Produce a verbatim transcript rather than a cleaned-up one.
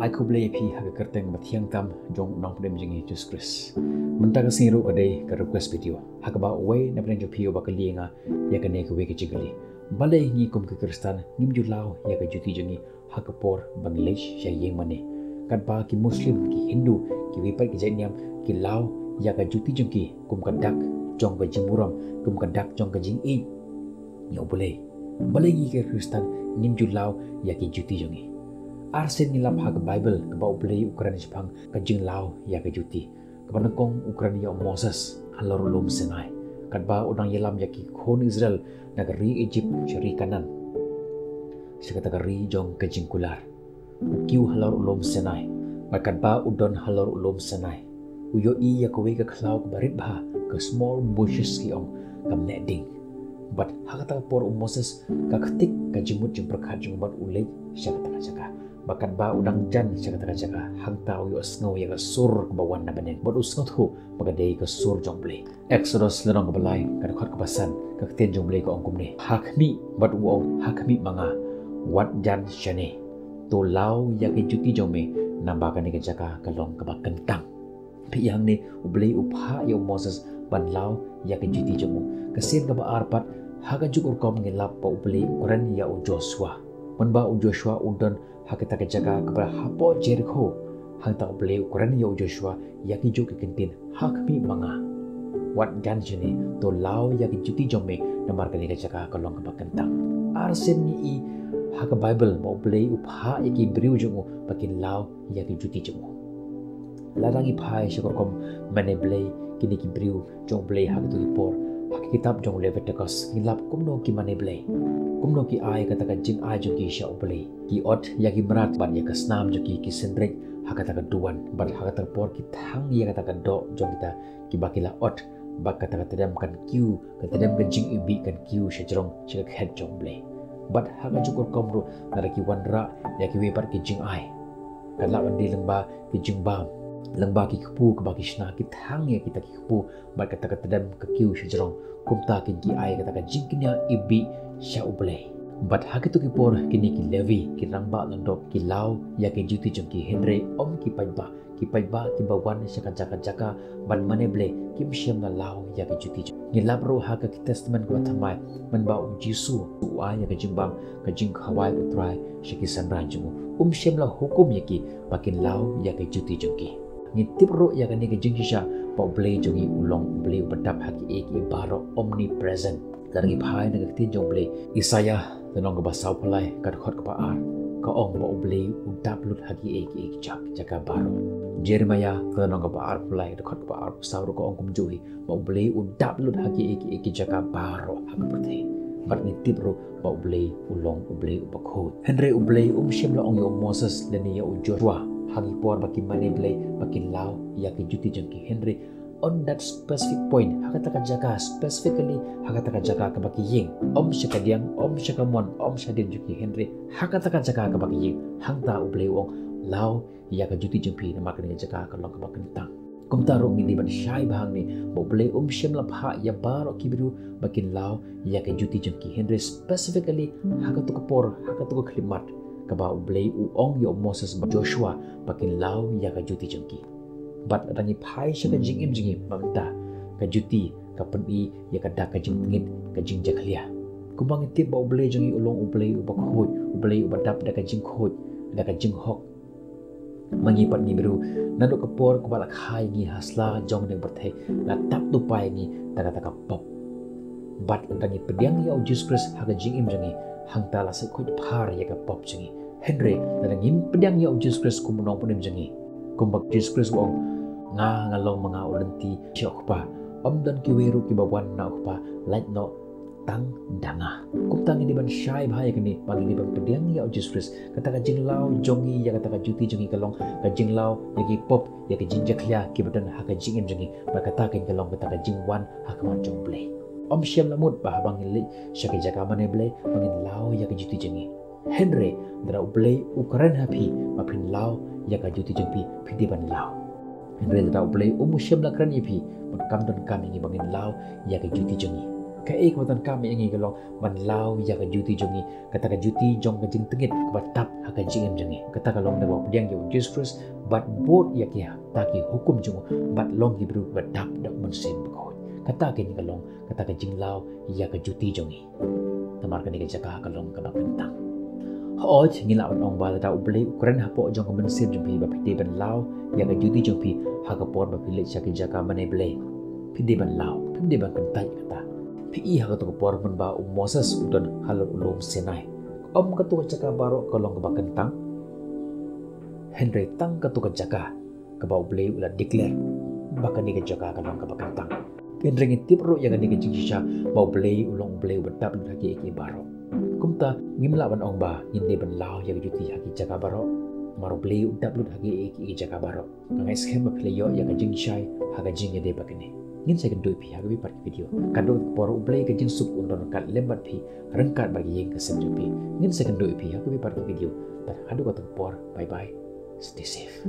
Ai khublei ïa phi ha ka kyrteng ba thiang tam jong u Nongpynim jong ngi Jisu Khrist. Mynta ka sngi ruh ka dei ka request video ha kaba uwei na pdeng jong phi uba kylli ïa nga ïa kane kawei ka jingkylli. Balei ngi kum ki Khristan ngim ju law ïa ka juti jong ngi ha ka por ba ngi leit sha ïing mane? Katba ki Muslim, ki Hindu, kiwei pat ki jait niam ki law ïa ka juti jong ki kum ka dak jong ka jingburom, kum ka dak jong ka jingïeit ïa U Blei. Balei ngi ki Khristan ngim ju law ïa ki juti jong ngi? Arsien ngi lap ha ka Baibl kaba U Blei u kren shaphang ka jinglaw ïa ka juti. Kaba nyngkong u kren ïa u Moses halor u lum Sinai, katba u dang ïalam ïa ki khun Israel na ka ri Egypt sha ri Kanaan, sha kata ka ri jong ka jingkular. U kiew halor u lum Sinai. Bad katba u don halor u lum Sinai, u ïohi ïa kawei ka khlaw kaba rit bha, ka small bushes ki ong, kam neh ding. Bad ha kata ka por u Moses ka ktik ka jingmut jingpyrkhat jong u bad u leit sha kata ka jaka. Bad katba u dang jan sha kata ka jaka, hangta u ïohsngew ïa ka sur kaba wan na bneng bad u sngewthuh ba ka dei ka sur jong U Blei. Exodus lynnong kaba lai, ka dkhot kaba san, ka ktien jong U Blei ka ong kumne: Ha khmih, bad u ong, ha khmih ma nga, wat jan shane. To law ïa ki juti jong me, namar kane ka jaka ka long kaba kyntang. Phi ïa hangne U Blei u phah ïa u Moses ban law ïa ki juti jong u. Ka sien kaba ar pat, ha kajuh ka rukom ngi lap ba U Blei u kren ïa u Joshua. Mynba u Joshua u don ha kata ka jaka kaba hapoh Jerikho, hangta U Blei u kren ïa u Joshua ïa kijuh ki kyntien: Ha khmih ma nga, wat jan shane, to law ïa ki juti jong me, namar kane ka jaka ka long kaba kyntang. Arsien ngi i ha ka Baibl ba U Blei u phah ïa ki briew jong u ba kin law ïa ki juti jong u. Lada ngi phai sha ka rukom mane blei kine ki briew jong U Blei ha kito ki por, ha ka kitab jong u Leviticus ngi lap kumno ki mane blei, kumno ki ai kata ka jingai jong ki sha U Blei. Ki ot ïa ki mrad bad ïa ka snam jong ki ki synreit ha kata ka duwan, bad ha kata ka por ki thang ïa kata ka doh jong kita kiba ki la ot, bad kata ka tdem kan kiew, ka tdem ka jingibih kan kiew shajrong sha ka khet jong U Blei. Bad ha kajuh ka rukom ruh, lada ki wanrah ïa kiwei pat ki jingai, ka lah ban dei lyngba ki jingbam, lyngba ki kpu kaba ki shna, ki thang ïa kita ki kpu bad kata ka tdem ka kiew shajrong, kumta kin ki ai kata ka jingkñia ibih sha U Blei. Bad ha kito ki por kine ki Levi, ki rangbah lyngdoh, ki law ïa ki juti jong ki, hynrei ym ki paidbah. Ki paidbah kiba wan sha ka jaka jaka ban mane blei kim shym la law ïa ki juti jong ki. Ngi lap ruh ha ka Testament kaba thymmai, mynba u Jisu u ai ïa ka jingbam, ka jingkhawai ka Trai sha ki synran jong u, um shym la hukum ïa ki ba kin law ïa ki juti jong ki. Ngi tip ruh ïa kane ka jingshisha ba U Blei jong ngi u long U Blei uba dap ha kiei kiei baroh, omnipresent. Lada ngi phai na ka ktien jong U Blei, Isaïah lynnong kaba sawphew lai, ka dkhot kaba ar, ka ong ba U Blei u dap lut ha kiei kiei ki jaka baroh. Jeremiah lynnong kaba arphew lai, ka dkhot kaba arphew saw ruh ka ong kumjuh hi, ba U Blei u dap lut ha kiei kiei ki jaka baroh ha ka pyrthei. Bad ngi tip ruh ba U Blei u long U Blei uba khuid. Hynrei U Blei um shym la ong ïa u Moses lane ïa u Joshua ha ki por ba ki mane blei ba kin law ïa ki juti jong ki, hynrei on that specific point, ha kata ka jaka specifically, ha kata ka jaka kaba ki ïeng, ym sha ka diang, ym sha ka mon, ym shadien jong ki, hynrei ha kata ka jaka kaba ki ïeng, hangta U Blei u ong, law ïa ka juti jong phi, namar kane ka jaka ka long kaba kyntang. Kumta ruh ngi dei ban shai bha hangne ba U Blei um shym la phah ïa baroh ki briew ba kin law ïa ka juti jong ki, hynrei specifically ha kato ka por, ha kato ka khyllipmat, kaba U Blei u ong ïa u Moses bad Joshua ba kin law ïa ka juti jong ki. Bad lada ngi phai sha ka jingim jong ngi mynta, ka juti ka pyni ïa ka dak ka jingtngit, ka jingjakhlia. Kumba ngi tip ba U Blei jong ngi u long U Blei uba khuid, U Blei uba dap da ka jingkhuid, da ka jinghok. Ma ngi pat ngi briew, naduh ka por kaba la kha ïa ngi ha sla jong kane ka pyrthei, la tap lypa ïa ngi da kata ka pop. Bad lada ngi pdiang ïa u Jisu Khrist ha ka jingim jong ngi, hangta la sait khuid phar ïa ka pop jong ngi. Hynrei lada ngim pdiang ïa u Jisu Khrist kum u Nongpynim jong ngi, kumba u Jisu Khrist u ong, nga nga long ma nga u lynti sha u Kpa, ym don kiwei ruh kiba wan na u Kpa, lait noh tang da nga. Kumta ngi dei ban shai bha ïa kane, ba ngi dei ban pdiang ïa u Jisu Khrist. Kata ka jinglaw jong ngi ïa kata ka juti jong ngi ka long ka jinglaw ïa ki pop, ïa ka jingjakhlia kiba don ha ka jingim jong ngi. Bad kata kan ka long kata ka jingwan ha khmat jong U Blei. Ym shym la mut ba haba ngi leit sha ka jaka mane blei ba ngin law ïa ka juti jong ngi. Hynrei lada U Blei u kren ha phi ba phin law ïa ka juti jong phi, phi dei ban law. Hynrei lada U Blei um shym la kren ïa phi, bad kam donkam ïa ngi ba ngin law ïa ka juti jong ngi. Kaei kaba donkam ïa ngi ka long ban law ïa ka duty jong ngi, kata ka duty jong ka jingtngit kaba tap ha ka jingim jong ngi. Kata ka long da kaba pdiang ïa u Jisu Khrist bad bud ïa ki hata ki hukum jong u bad long ki briew ba dap da u Mynsiem Bakhuid. Kata kane ka long kata ka jinglaw ïa ka duty jong ngi. Namar kane ka jaka ka long kaba kyntang. Hooid, ngi lah ban ong ba lada U Blei u kren hapoh jong ka mynsiem jong phi ba phi dei ban law ïa ka duty jong phi ha ka por ba phi leit sha ki jaka mane blei, phi dei ban law, phim dei ban kyntait kata. Phi i ha kato ka por mynba u Moses u don halor u lum Sinai. Ym kato ka jaka baroh ka long kaba kyntang, hynrei tang kato ka jaka kaba U Blei u la declare ba kane ka jaka ka long kaba kyntang. Hynrei ngi tip ruh ïa kane ka jingshisha ba U Blei u long U Blei uba dap lut ha kiei kiei baroh. Kumta ngim lah ban ong ba ngin dei ban law ïa ka duty ha ki jaka baroh. Namar U Blei u dap lut ha kiei kiei jaka baroh. Nga ngeit skhem ba phi la ïoh ïa ka jingshai ha ka jingïadei ba kane. Ngin sa ïakynduh ïa phi ha ka bipat ka video. Ka dei ka por U Blei ka jingsuk un don ryngkat lem bad phi, ryngkat bad ka ïing ka sem jong phi. Ngin sa ïakynduh ïa phi ha ka bipat ka video. Bad haduh kato ka por, bye bye. Stay safe.